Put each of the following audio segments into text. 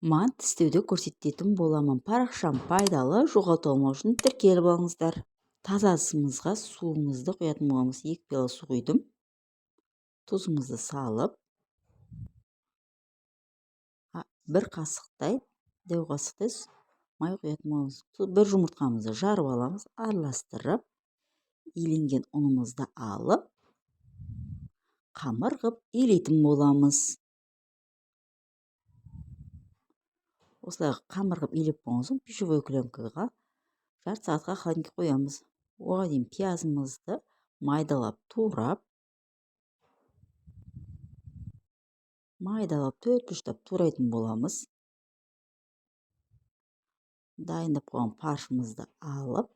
Мант істеуді көрсететін боламын. Парақшам пайдалы, жоғалтып алмау үшін тіркеліп алыңыздар. Таза ыдысымызға суымызды құятын боламыз. 2 пиала су құйдым. Тұзымызды салып, бір қасықтай, дәу қасықтай май құятын боламыз. Бір жұмыртқамызды жарып аламыз, араластырып, иленген ұнымызды алып, қамыр қып илейтін боламыз. Осылай қамыр қып илеп болған соң пищевой пленкаға жарты сағатқа холодильникке қоямыз. Оған дейін пиязымызды майдалап турап, майдалап төрт бұрыштап турайтын боламыз. Дайындап қойған фаршымызды алып,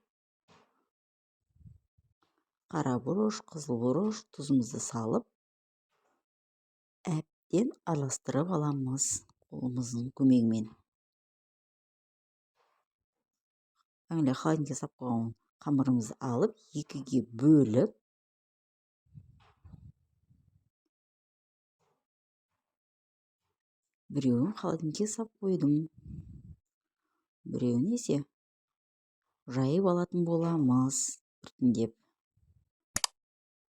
қара бұрыш, қызыл бұрыш, тұзымызды салып, әбден араластырып аламыз қолымыздың көмегімен. Әңгіле холодильникке салып қойған қамырымызды алып, екіге бөліп, біреуін холодильникке салып қойдым, біреуін есе жайып алатын боламыз біртіндеп.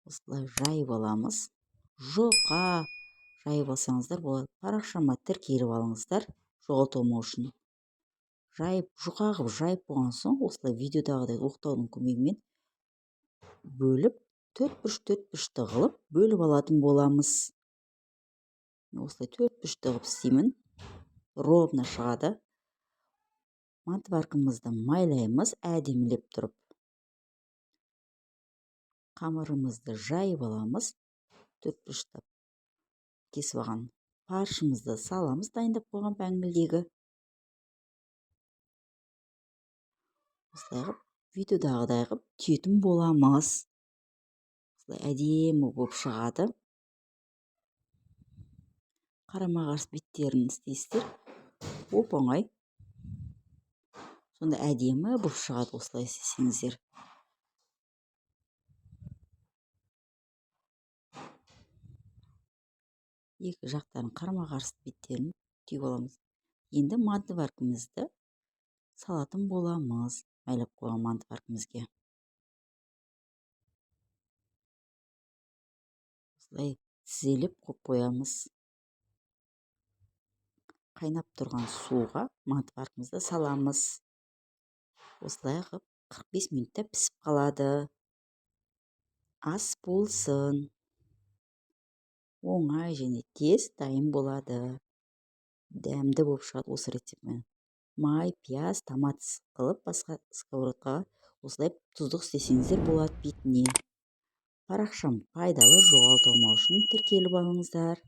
Осылай жайып аламыз. Жұқа жайып алсаңыздар болады. Парақшама тіркеліп алыңыздар, жоғалтып алмау үшін. Жайып, жұқа қылып жайып болған соң, осылай видеодағыдай оқтаудың көмегімен бөліп, төрт бұрыш, төрт бұрышты қылып бөліп алатын боламыз. Осылай төрт бұрышты қылып істеймін. Ровно шығады. Мантоваркамызды майлаймыз әдемілеп тұрып. Қамырымызды жайып аламыз. Төрт бұрыштап кесіп алған фаршымызды саламыз дайындап қойған бәңгілдегі. Осылай қылып видеодағыдай қылып түйетін боламыз. Осылай әдемі болып шығады. Қарама-қарсы беттерін істейсіздер. Оп-оңай. Сонда әдемі болып шығады осылай істесеңіздер. Екі жақтарын қарама-қарсы беттерін түйіп аламыз. Енді мантоваркамызды салатын боламыз. Майлап қойған мантоваркамызге. Осылай тізелеп қойып қоямыз. Қайнап тұрған суға мантоваркамызды саламыз. Осылай қылып 45 минутта пісіп қалады. Ас болсын. Оңай және тез дайын болады. Дәмді болып шығады осы рецептмен. Май, пияз, томат қылып басқа сковородкаға осылай тұздық істесеңіздер болады бетіне. Парақшам пайдалы, жоғалтып алмау үшін тіркеліп алыңыздар.